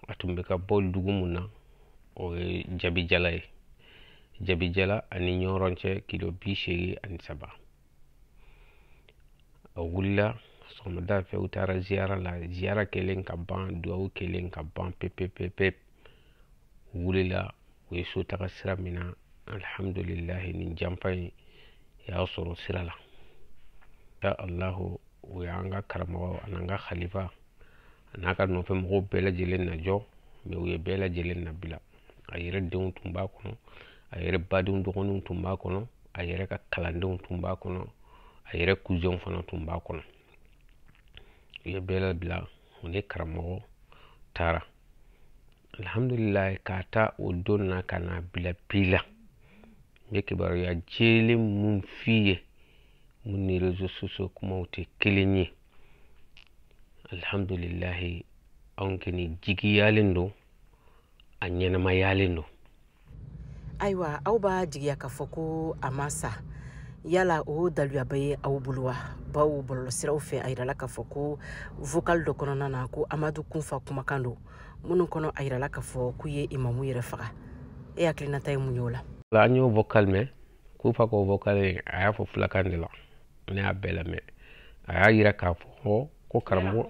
A tun bɛ ka bɔ dugu mun na, o ye Jabijala ye. Jabijala ani Ɲɔrɔn cɛ kilo 83. A wulila sɔgɔmada fɛ, u taara ziyara la. Ziyara kɛlen ka ban, duwawu kɛlen ka ban pepepepe, u wulila, u ye so taga sira min na, alhamdulilahi, nin janfa in y'a sɔrɔ sira la. Ya Allahu, o y'an ka karamɔgɔ an'an ka khalifa a n'a ka nɔfɛ mɔgɔw bɛɛ lajɛlen najɔ, mɛ u ye bɛɛ lajɛlen nabila. A yɛrɛ denw tun b'a kɔnɔ, a yɛrɛ badenw dɔgɔninw tun b'a kɔnɔ, a yɛrɛ ka kalandenw tun b'a kɔnɔ, a yɛrɛ cousinw fana tun b'a kɔnɔ. U ye bɛɛ labila, o ni karamɔgɔ taara. Alhamdulilayi, k'a ta o don na ka n'a bila bi la, n bɛ kibaruya jɛlen mun f'i ye, mun ni réseaux sociaux kumaw tɛ kelen ye. Alhamdulilayi, anw kɔni jigiyalen don, a ɲɛnamayalen don. Ayiwa, aw b'a jigiya k'a fɔ ko a ma sa. Yala o daluyaba ye aw bolo wa? Bawo bɔlɔlɔsiraw fɛ, a yirala k'a fɔ ko vocal dɔ kɔnɔna na ko Amadu Kunfa kumakan don, minnu kɔnɔ a yirala k'a fɔ k'u ye imamu yɛrɛ faga. E hakilinata ye mun ye o la? An y'o vocal mɛn. Kufa ko vocal a y'a fɔ fulakan de la, ne y'a bɛɛ lamɛn. A y'a yira k'a fɔ ko karamɔgɔ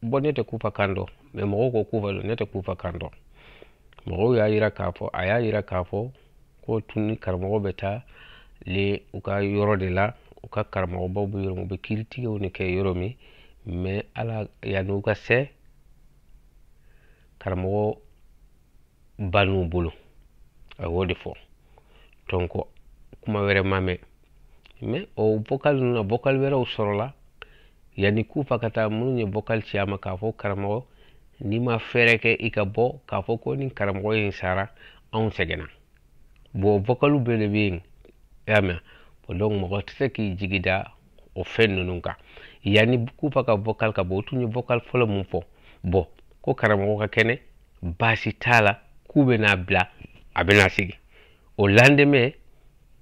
bɔn, ne tɛ Kufa kan dɔn, mɛ mɔgɔw ko Kufa don, ne tɛ Kufa kan dɔn. Mɔgɔw y'a yira k'a fɔ, a y'a yira k'a fɔ ko tun ni karamɔgɔ bɛ taa le u ka yɔrɔ de la, u ka karamɔgɔbaw bɛ yɔrɔ min, u bɛ kiiritigɛw ni kɛ yɔrɔ min, mɛ ala yanni u ka se, karamɔgɔ ba n'u bolo. A y'o de fɔ. Donc kuma wɛrɛ ma mɛn, mɛ o vocal ninnu na, vocal wɛrɛw sɔrɔla yanni Kufa ka taa, minnu ye vocal ci a ma k'a fɔ karamɔgɔ, n'i ma fɛɛrɛ kɛ i ka bɔ k'a fɔ ko ni karamɔgɔ in sara, anw sɛgɛnna. Bon, vocal bɛɛ de bɛ yen, i y'a mɛn. Bon, donc mɔgɔ tɛ se k'i jigi da o fɛn ninnu kan. Yanni Kufa ka vocal ka bɔ, o tun ye vocal fɔlɔ mun fɔ? Bon, ko karamɔgɔ ka kɛnɛ, baasi t'a la, k'u bɛna bila, a bɛna sigi. O lendemain,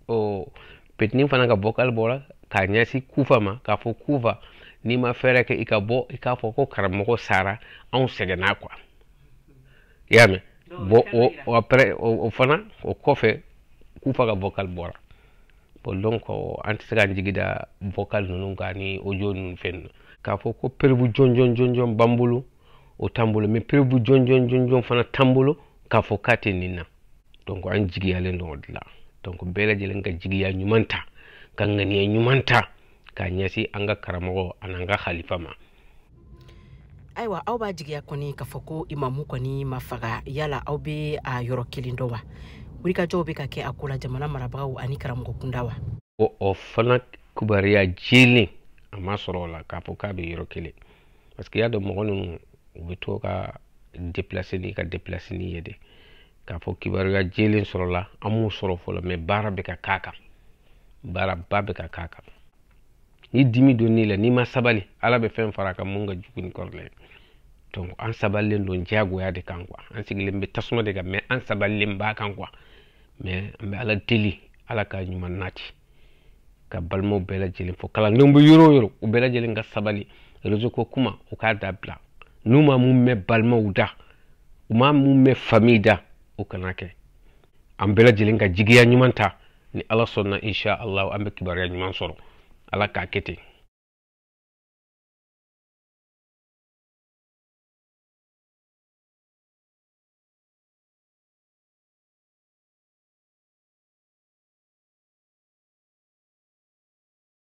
o petini fana ka vocal bɔra k'a ɲɛsin Kufa ma k'a fɔ Kufa, n'i ma fɛɛrɛ kɛ i ka bɔ i k'a fɔ ko karamɔgɔ sara, anw sɛgɛnna quoi, i y'a mɛn. Bon, o après o fana o kɔfɛ, Kufa ka vocal bɔra. Bon, donc an tɛ se k'an jigi da vocal ninnu kan ni audio ninnu fɛn ninnu k'a fɔ ko preuve jɔnjɔn jɔnjɔn b'an bolo, o t'an bolo, mais preuve jɔnjɔn jɔnjɔn fana t'an bolo k'a fɔ k'a tɛ nin na. Donc an jigiyalen don o de la. Donc bɛɛ lajɛlen ka jigiya ɲuman ta, ka ŋaniya ɲuman ta k'a ɲɛsin an ka karamɔgɔ an'an ka khalifa ma. Ayiwa, aw b'a jigiya kɔni k'a fɔ ko imamu kɔni ma faga. Yala aw bɛ a yɔrɔ kelen dɔn wa? Wulikajɔw bɛ ka kɛ a ko la jamana marabagaw ani karamɔgɔ kunda wa? O fana kibaruya jɛlen a ma sɔrɔ o la k'a fɔ k'a bɛ yɔrɔ kelen, parce que i y'a dɔn, mɔgɔ ninnu u bɛ to ka déplacer ni ka déplacer ni ye de. K'a fɔ kibaruya jɛlen sɔrɔla, an m'o sɔrɔ fɔlɔ, mɛ baara bɛ ka k'a kan, baaraba bɛ ka k'a kan. Ni dimi donn'i la, n'i ma sabali, Ala bɛ fɛn fara a kan mun ka jugu ni kɔrɔlen ye. Donc an sabalilen don diyagoya de kan quoi, an sigilen bɛ tasuma de kan, mɛ an sabalilen b'a kan quoi. Mɛ an bɛ Ala deli, Ala ka ɲuman nati ka balimaw bɛɛ lajɛlen fɔ, kalandenw bɛ yɔrɔ o yɔrɔ, u bɛɛ lajɛlen ka sabali. Réseau ko kuma, u k'a dabila. N'u ma mun mɛn balimaw da, u ma mun mɛn famille da, o kana kɛ. An bɛɛ lajɛlen ka jigiya ɲuman ta. Ni Ala sɔnna, insha Allah, an bɛ kibaruya ɲuman sɔrɔ. Ala k'a kɛ ten.